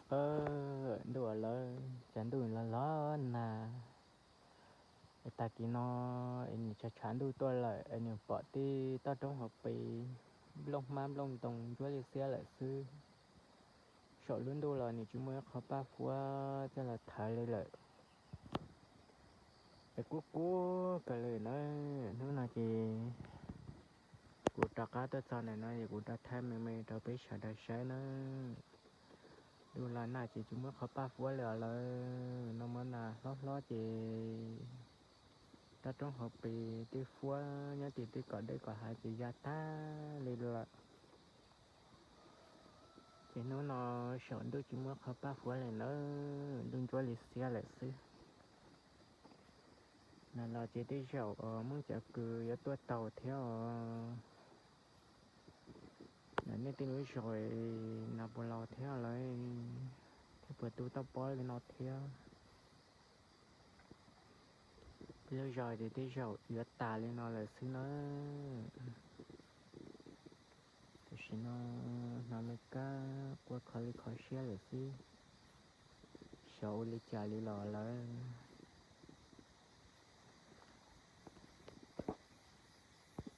Ntuj lawm, cas ntuj los los nag. Es tag kis no es nws tshav tshav ntuj tuaj lawm es nws pom tej toj roob hauv pes nplooj hmab nplooj ntoo ntsuab li xiab lawm xwb. Saum lub ntuj los nws tsis muaj ib qho paj fuab coj los thawv li lawm. Es kub kub kawg li na. Hnub no ces kuv rov qab tuaj txog ntawm no es kuv rov thaij me me rau peb sawv daws saib na. Ntuj los nag ces tsis muaj qho paj fuab li os lawm. Nag hmo nag hlob hlob ces toj roob hauv pes tej fuab nyob tim tej kom dej kom hav ces ya tag li lawm. Ces hnub no saum ntuj tsis muaj qho paj fuab li na, ntuj ntsuab li xiab lawm xwb. Nag los ces tej zaum Hmoob cov kws yuav tuaj taug thiab os. Nej tej lub zos nag puas los thiab lawm, thiab puas tu toj pob li no thiab. Tej lub zos ces tej zaum yuav tas li no lawm xwb na. Tam sim no hnov me kab quaj kho li kho siab lawm xwb. Xyov ua li cas li los lawm.